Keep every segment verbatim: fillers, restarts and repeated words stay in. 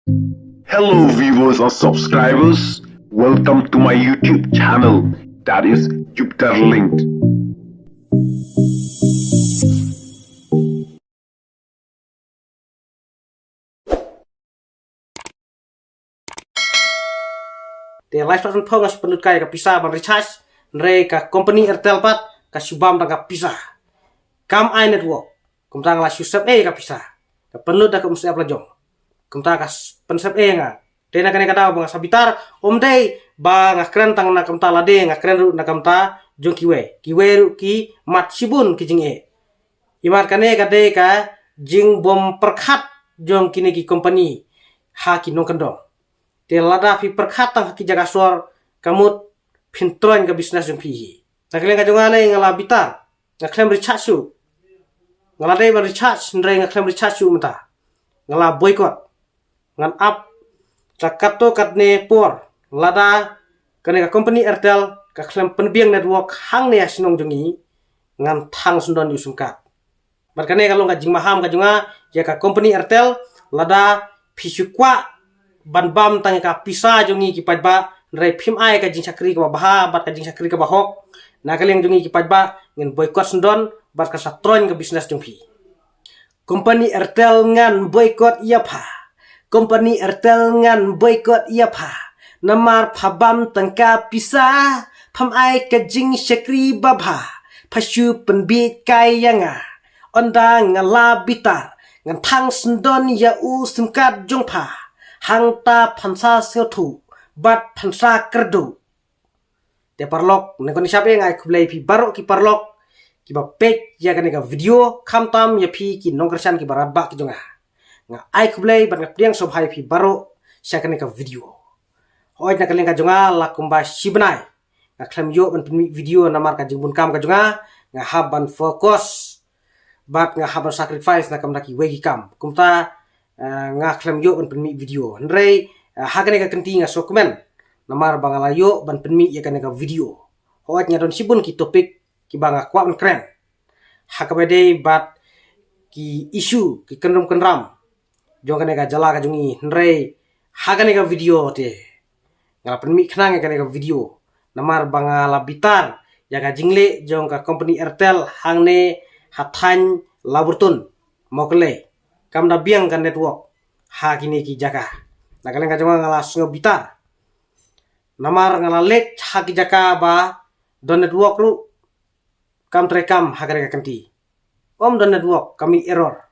Hello, viewers and subscribers. Welcome to my YouTube channel, that is Jupiter Linked. Te lai sat san phong nga shu pynlut kai ka pisa ban recharge, hynrei ka company Airtel pat ka shu bam tang ka pisa. Kam ai network. Kumta nga la shu sep ei ka pisa. Ka pynlut da ka um sep la jong. Kumta ka s-, pynsep ei nga. Te na kane ka daw ba nga sa bitar, um dei ba nga kren tang na kumta lade, nga kren ruh na kumta jong kiwei. Kiwei ruh ki mad shibun ki jingeh. Imat kane ka dei ka jingbym pyrkhat jong kine ki company ha ki nongkyndong. Te lada phi pyrkhat tang ha ki jaka sor, ka mut phin troiñ ka business jong phi hi. Na ka liang ka jong nga ne nga la bitar. Nga khlem recharge shuh. Nga la dei ban recharge, hynrei nga khlem recharge shuh mynta. Nga la boycott. Ngan ap sa katto katne por. Lada kane ka company Airtel ka khlem pynbiang network hangne ha shnong jong ngi, ngan thang sngewdon ïa u sim card. Bad kane ka long ka jingmaham ka jong nga ïa ka company Airtel, lada phi shu kwah ban bam tang ïa ka pisa jong ngi ki paidbah, hynrei phim ai ka jingshakri kaba bha bad ka jingshakri kaba hok na ka liang jong ngi ki paidbah, ngin boycott sngewdon bad ka sa troiñ ka business jong phi. Company Airtel ngan boycott ïa pha. Company Airtel ngan boycott ïa pha. Namar pha bam tang ka pisa, pham ai ka jingshakri ba bha. Pha shu pynbieit kai ïa nga. Ynda nga la bitar, ngan thang sngewdon ïa u sim card jong pha. Hangta phan sa sngewthuh bad phan sa kyrduh. Te paralok, nangkong nishap nga ai khublei phi baroh ki paralok kiba peit ïa kane ka video, khamtam ïa phi ki nongkyrshan kiba radbah ki jong nga. Nga ai khublei bad nga pdiang sngewbha ïa phi baroh sha kane ka video. Hooid, na ka liang ka jong nga la kumba shi bnai nga khlem ïoh ban pynmih video namar ka jingbun kam ka jong nga, nga hap ban focus bad nga hap ban sacrifice na ka bynta kiwei ki kam. Kumta, eh, nga khlem ïoh ban pynmih video. Hynrei, eh, ha kane ka kynti nga sngewkmen namar ba nga la ïoh ban pynmih ïa kane ka video. Hooid, nga don shibun ki topic kiba nga kwah ban kren ha kaba dei bad ki issue, ki kynrum kynram jong kane ka jylla ka jong ngi, hynrei ha kane ka video te nga la pynmih khnang ïa kane ka video namar ba nga la bitar ïa ka jingleh jong ka company Airtel hangne ha thaiñ Laburtun, Mawkyllei. Kam da biang ka network ha kine ki jaka. Na ka liang ka jong nga, nga la sngew bitar namar nga la leit ha ki jaka ba don network ruh kam treikam ha kane ka kynti. Ym don network, ka mih error.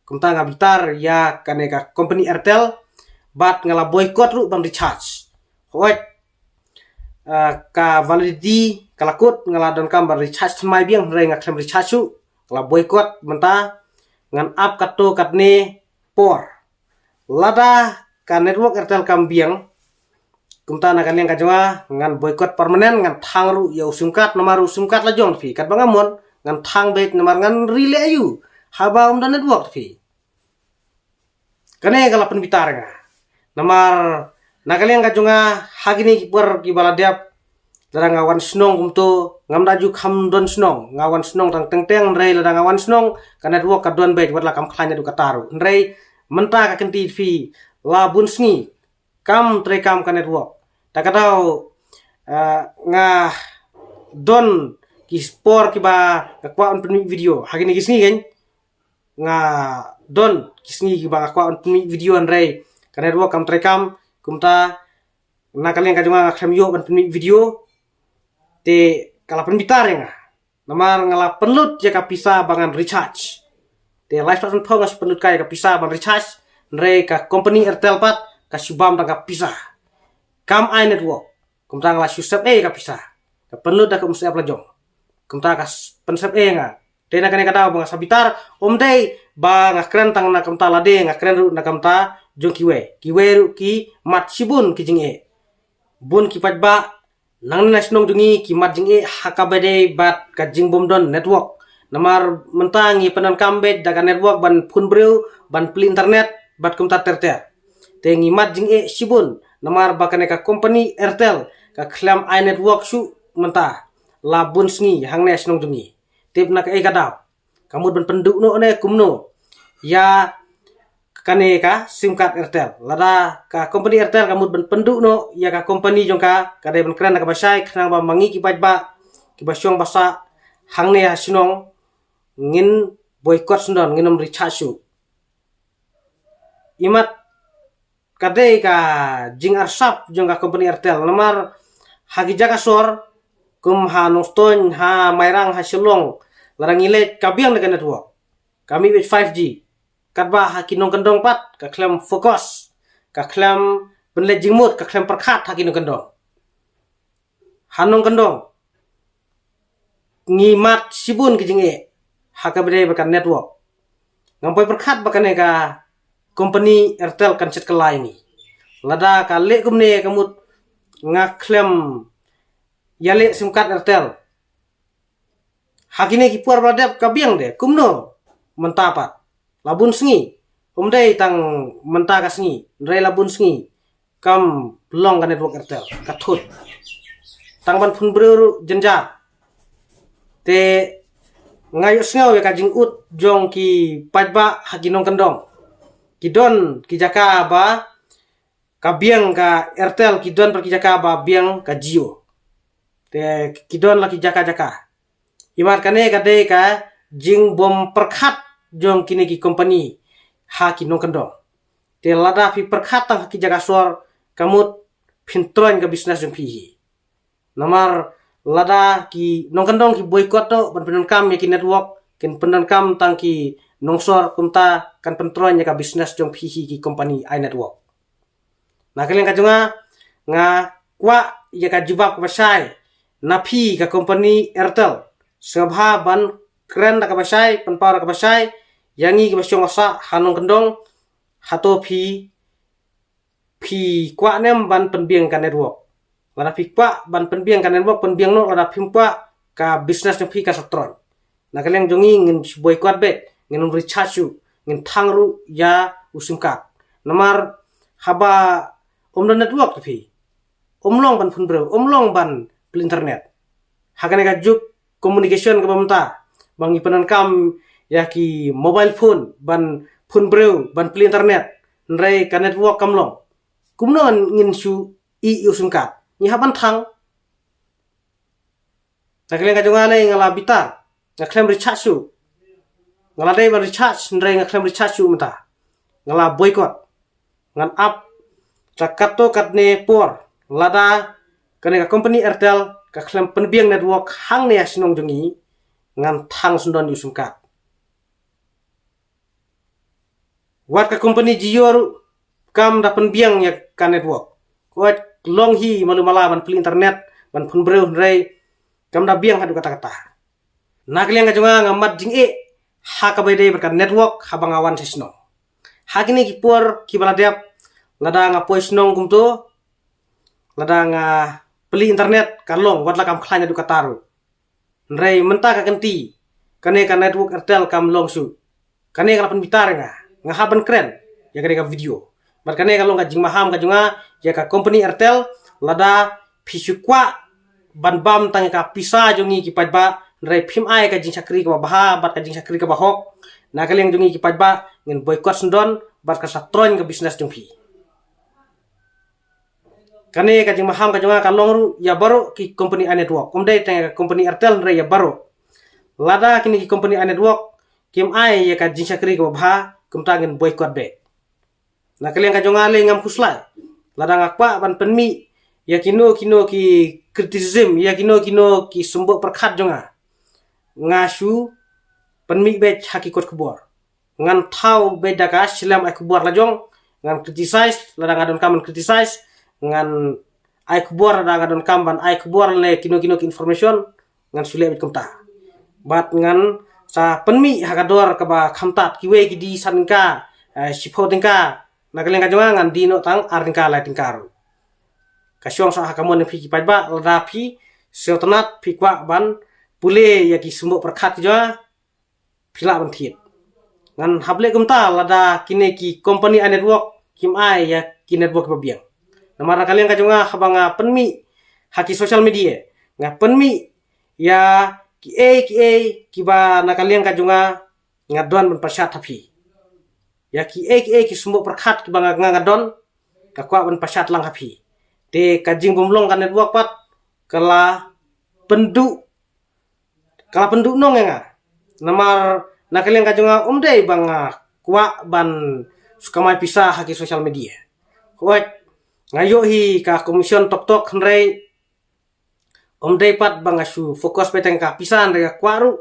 Kumta nga bitar ïa kane ka company Airtel bad nga la boycott ruh ban recharge. Hooid, eh, ka validity ka la kut, nga la donkam ban recharge thymmai biang, hynrei nga khlem recharge shuh. Nga la boycott mynta, ngan ap katto katne por. Lada ka network Airtel kam biang, kumta na ka liang ka jong nga ngan boycott permanent, ngan thang ruh ïa u sim card, namar u sim card la jong phi. Katba nga mon, ngan thang beit namar ngan ri leh aïu haba ym don network phi. Kane ka la pynbitar nga. Namar na ka liang ka jong nga, ha kine ki por kiba la dep, lada nga wan shnong kumto, ngam da ju kham don shnong, nga wan shnong tang teng teng, hynrei lada nga wan shnong ka network ka don beit, wat la kam khlaiñ naduh kata ruh. Hynrei mynta ka kynti phi, la bun sngi kam treikam ka network. Ta ka daw, eh, nga don ki por kiba nga kwah ban pynmih video. Ha kine ki sngi kan, nga don ki sngi kiba nga kwah ban pynmih video, hynrei ka network kam treikam. Kumta na ka liang ka jong nga, nga khlem ïoh ban pynmih video. Te ka la pynbitar ïa nga namar nga la pynlut ïa ka pisa ba ngan recharge. Te lai sat san phew nga shu pynlut kai ïa ka pisa ban recharge, hynrei ka company Airtel pat ka shu bam tang ka pisa. Kam ai network. Kumta nga la shu sep ei ka pisa. Ka pynlut da ka um sep la jong. Kumta ka s-, pynsep ei nga. Te na kane ka daw ba nga sa bitar, ym dei ba nga kren tang na ka bynta lade, nga kren ruh na ka bynta jong kiwei. Kiwei ruh ki mad shibun ki jingeh. Bun ki paidbah nangne na shnong jong ngi ki mad jingeh ha kaba dei bad ka jingbym don network. Namar mynta ngi pyndonkam beit da ka network ban phone briew, ban plie internet bad kumta ter ter. Te ngi mad jingeh shibun namar ba kane ka company Airtel ka khlem ai network shuh mynta la bun sngi hangne shnong jong ngi. Tip na kaei ka daw? Ka mut ban pynduh noh ne kumno ïa kane ka sim card Airtel. Lada ka company Airtel ka mut ban pynduh noh ïa ka company jong ka, ka dei ban kren da kaba shai, khnang ba ma ngi ki paidbah kiba shong ba sah hangne ha shnong ngin boycott sngewdon, ngin ym recharge shuh. Imat ka dei ka jingarsap jong ka company Airtel, namar ha ki jaka sor kum ha Nongstoiñ, ha Mairang, ha Shillong, lada ngi leit ka biang da ka network. Ka mih beit five G. Katba ha ki nongkyndong pat ka khlem focus, ka khlem pynleit jingmut, ka khlem pyrkhat ha ki nongkyndong. Ha nongkyndong ngi mad shibun ki jingeh ha kaba dei bad ka network. Ngam poi pyrkhat ba kane ka company Airtel kan shet kylla ïa ngi. Lada ka leh kumne ka mut nga khlem ïaleh sim card Airtel. Ha kine ki por ba la dep ka biang de kumno mynta pat? La bun sngi. Ym dei tang mynta ka sngi, hynrei la bun sngi kam long ka network Airtel, ka thut. Tang ban phone briew ruh jynjar. Te nga ïohsngew ïa ka jingud jong ki paidbah ha ki nongkyndong. Ki don ki jaka ba ka biang ka Airtel, ki don pat ki jaka ba biang ka Jio. Te ki don la ki jaka jaka. Imat kane ka dei ka jingbym pyrkhat jong kine ki company ha ki nongkyndong. Te lada phi pyrkhat tang ha ki jaka sor, ka mut phin troiñ ka business jong phi hi. Namar lada ki nongkyndong ki boycott noh ban pyndonkam ïa ki network, kin pyndonkam tang ki nongsor, kumta kan pyntroiñ ïa ka business jong phi hi ki company ai network. Na ka liang ka jong nga, nga kwah ïa ka jubab kaba shai na phi ka company Airtel. Sngewbha ban kren da kaba shai, pynpaw da kaba shai ïa ngi kiba shong ba sah ha nongkyndong, hato phi phi kwah ne em ban pynbiang ka network? Lada phi kwah ban pynbiang ka network, pynbiang noh, lada phim kwah, ka business jong phi kan sa troiñ. Na ka liang jong ngi ngin shu boycott beit, ngin ym recharge shuh, ngin thang ruh ïa u sim card. Namar haba ym don network te phi, ym long ban phone briew, ym long ban plie internet. Ha kane ka juk communication kaba mynta, ba ngi pyndonkam ïa ki mobile phone ban phone briew, ban plie internet, hynrei ka network kam long. Kumno ngin shu ïoh ïa u sim card? Ngi hap ban thang. Na ka liang ka jong nga lei nga la bitar, nga khlem recharge shuh. Nga la dei ban recharge, hynrei nga khlem recharge shuh mynta. Nga la boycott. Ngan ap sha katto katne por lada kane ka company Airtel ka khlem pynbiang network hangne ha shnong jong ngi, ngan thang sngewdon ïa u sim card. Wat ka company Jio ruh kam da pynbiang ïa ka network. Wat long hi malu mala ban plie internet, ban phone briew, hynrei kam da biang haduh katta katta. Na ka liang ka jong nga, nga mad jingeh ha kaba ïadei bad ka network haba nga wan sha shnong. Ha kine ki por kiba la dep, lada nga poi shnong kumto, lada nga plie internet ka long, wat la kam khlaiñ haduh katta ruh. Hynrei mynta ka kynti, kane ka network Airtel kam long shuh. Kane ka la pynbitar ïa nga, nga hap ban kren ïa kane ka video. Bad kane ka long ka jingmaham ka jong nga ïa ka company Airtel, lada phi shu kwah ban bam tang ïa ka pisa jong ngi ki paidbah, hynrei phim ai ka jingshakri kaba bha bad ka jingshakri kaba hok, na ka liang jong ngi ki paidbah, ngin boycott sngewdon bad kan sa troiñ ka business jong phi. Kane ka jingmaham ka jong nga ka long ruh ïa baroh ki company ai network. Ym dei tang ïa ka company Airtel, hynrei ïa baroh. Lada kine ki company ai network kim ai ïa ka jingshakri kaba bha, kumta ngin boycott beit. Na ka liang ka jong nga lei ngam khuslai. Lada nga kwah ban pynmih ïa kino kino ki criticism, ïa kino kino ki symboh pyrkhat jong nga, nga shu pynmih beit ha ki kot khubor. Ngan thaw beit da ka shlem ai khubor la jong, ngan criticize lada nga donkam ban criticize, ngan ai khubor lada nga donkam ban ai khubor lane kino kino ki information, ngan shu leh beit kumta. Bad ngan sa pynmih ha ka dor kaba khamtam, kiwei ki die san tyngka, eh, shiphew tyngka, na ka liang ka jong nga ngan die noh tang ar tyngka lai tyngka ruh. Ka shong sa ha ka mon phi ki paidbah, lada phi sngewtynnat, phi kwah ban pule ïa ki symboh pyrkhat ki jong nga, phi lah ban thied. Ngan hap leh kumta lada kine ki company ai network kim ai ïa ki network kiba biang. Namar na ka liang ka jong nga haba nga pynmih ha ki social media, nga pynmih ïa kiei kiei kiba na ka liang ka jong nga, nga don ban pyrshah ha phi. ïa ki ei ki ei ki symboh pyrkhat kiba nga nga don, ka kwah ban pashat lang ha phi. Te ka jingbymlong ka network pat ka la pynduh, ka la pynduh nong ïa nga. Namar na ka liang ka jong nga um dei ba nga kwah ban shu kamai pisa ha ki social media. Hooid, nga ïoh hi ka commission tok tok, hynrei um dei pat ba nga shu focus beit tang ka pisa, hynrei nga kwah ruh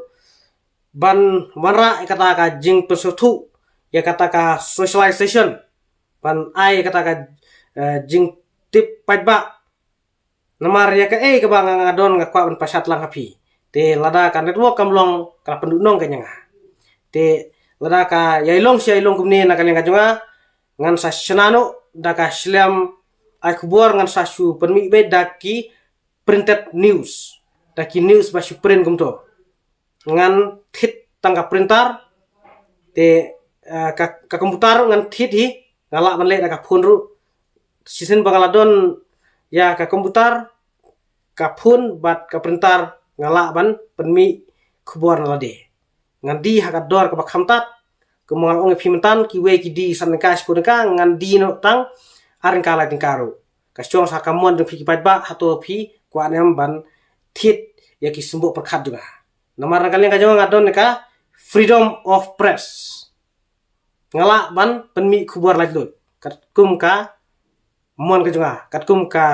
ban wanrah ïa kata ka jingpynsngewthuh, ïa kata ka socialization, ban ai ïa kata ka, eh, jingtip paidbah. Namar ïa ka ei kaba nga nga don nga kwah ban pashat lang ha phi. Te lada ka network kam long, ka la pynduh nong ka ïa nga. Te lada ka ïai long shi ïai long kumne na ka liang ka jong nga, ngan sa shna noh da ka shlem ai khubor, ngan sa shu pynmih beit da ki printed news, da ki news ba shu print kumto. Ngan thied tang ka printer, te, eh, ka, ka computer ngan thied hi, nga lah ban leh da ka phone ruh. Shisien ba nga la don ïa ka computer, ka phone bad ka printer, nga lah ban pynmih khubor na lade. Ngan die ha ka dor kaba kham tad, kumba nga la ong ïa phi mynta, kiwei ki die san tyngka, shiphew tyngka, ngan die noh tang ar tyngka lai tyngka ruh. Ka shong sha ka mon jong phi ki paidbah, hato phi kwah ne em ban thied ïa ki symboh pyrkhat jong nga. Namar na ka liang ka jong nga nga don ïa ka freedom of press. Nga lah ban pynmih khubor laitluid katkum ka mon ka jong nga, katkum ka,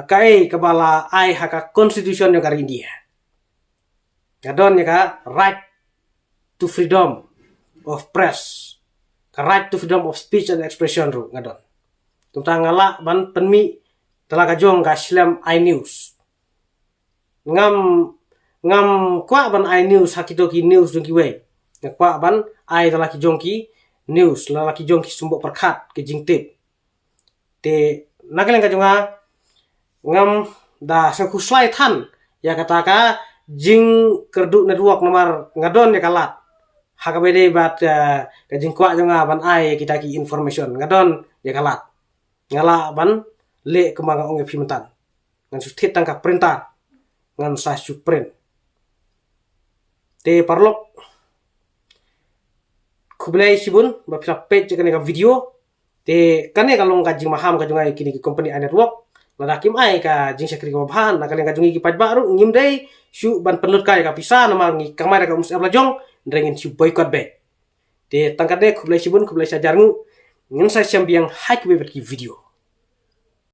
ka ei kaba la ai ha ka constitution jong ka ri India. Nga don ïa ka right to freedom of press, ka right to freedom of speech and expression ruh nga don. Kumta nga lah ban pynmih da la ka jong ka shlem ai news. Ngam, ngam kwah ban ai news ha kito ki news jong kiwei. Nga kwah ban ai da la ki jong ki news, la la ki jong ki symboh pyrkhat, ki jingtip. Te na ka liang ka jong nga, ngam da sngewkhuslai than ïa kata ka jingkyrduh network, namar nga don ïa ka lad. Ha kaba ïadei bad, eh, ka jingkwah jong nga ban ai kita ki information, nga don ïa ka lad. Nga lah ban leh kumba nga ong ïa phi mynta. Ngan shu thied tang ka printer, ngan sa shu print. Te paralok, khublei shibun ba phi la peit ïa kane ka video. Te kane ka long ka jingmaham ka jong nga ïa kine ki company ai network. Lada kim ai ka jingshakri kaba bha, na ka liang ka jong ngi ki paidbah ruh ngim dei shuh ban pynlut kai ka pisa, namar ngi kamai da ka um syep la jong, hynrei ngin shu boycott beit. Te tang katne, khublei shibun, khublei shihajar nguh. Ngin sa ïashem biang ha kiwei pat ki video.